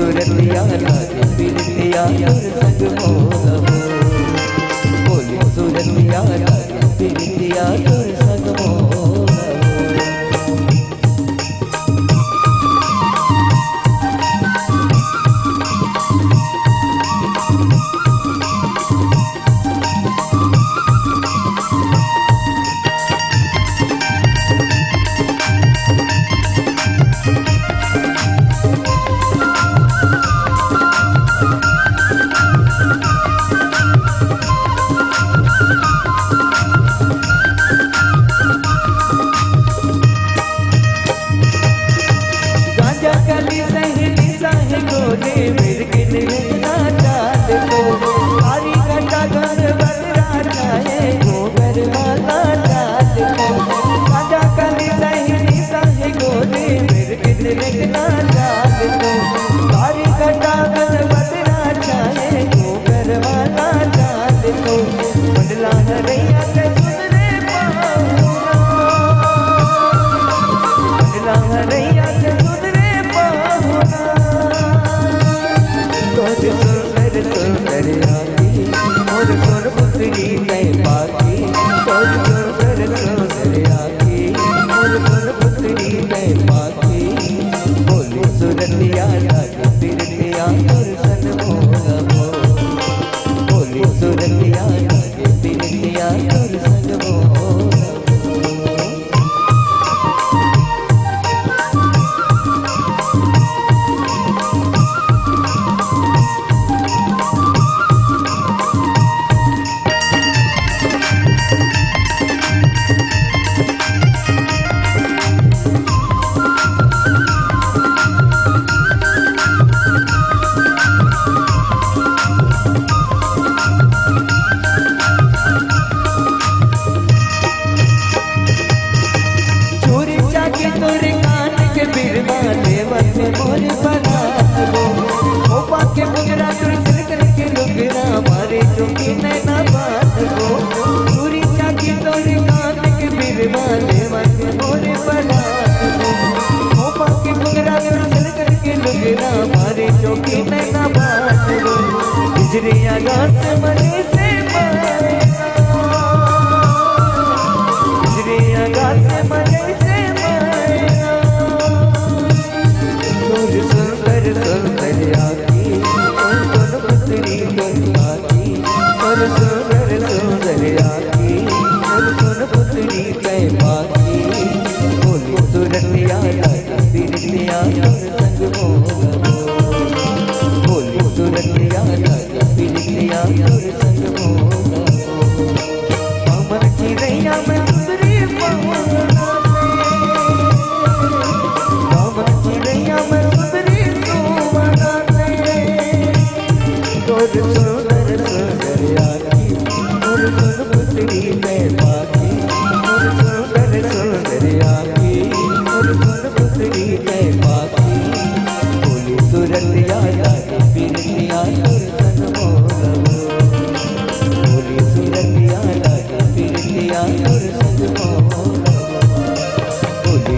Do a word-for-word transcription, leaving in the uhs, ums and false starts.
सुरतिया लागे पिरतिया तोर संग मोर हो। बोली सुरतिया लागे पिरतिया तोर संग मोर हो। गांजा कली सही निशा हे गोली, मिर्गिन इतना चांद को। कारी घटा घन बदरा छाए, घूंघर माला चांद को। गांजा कली सही निशा हे गोली, मिर्गिन इतना चांद को। कारी घटा घन बदरा छाए, घूंघर माला चांद को। मंडला हरैया के सुन रे पाहुना। मंडला हरैया के सुन रे पाहुना। तोर सुंदर सुंदर आँखी, मोर सोन पुतरी तैं पाखी। तोर सुंदर सुंदर आँखी, मोर सोन पुतरी तैं पाखी। बोली सुरतिया लागे पिरतिया तोर संग मोर हो। बोली सुरतिया लागे पिरतिया तोर संग मोर हो। चोरी चाके तोरे कान के बिरवा लेवत मोर बना हो। खोपा के बुगरा तोर सिर करके लुगरा मारे चौकी नैना बात हो। चोरी चाके तोरे कान के बिरवा लेवत मोर बना हो। खोपा के बुगरा तोर सिर करके लुगरा मारे चौकी नैना बात हो। बिजलियां गास मने से पाए। बिजलियां गास मने से पाए। तोर सुंदर सुंदर आँखी, मोर सोन पुतरी तोर पाखी। तोर सुंदर सुंदर आँखी, मोर सोन पुतरी तैं पाखी। बोली सुरतिया लागे पिरतिया तोर संग मोर हो। बोली सुरतिया लागे पिरतिया तोर संग मोर हो। बामन चिरैया में सुंदरी पहुना दे। बामन चिरैया में सुंदरी पहुना दे। तोर सुंदर सुंदर आँखी, मोर सोन पुतरी तैं पाखी। तोर सुंदर सुंदर आँखी, मोर सोन पुतरी तैं पाखी। बोली सुरतिया लागे पिरतिया तोर संग मोर हो। बोली सुरतिया लागे पिरतिया तोर संग मोर हो। बोली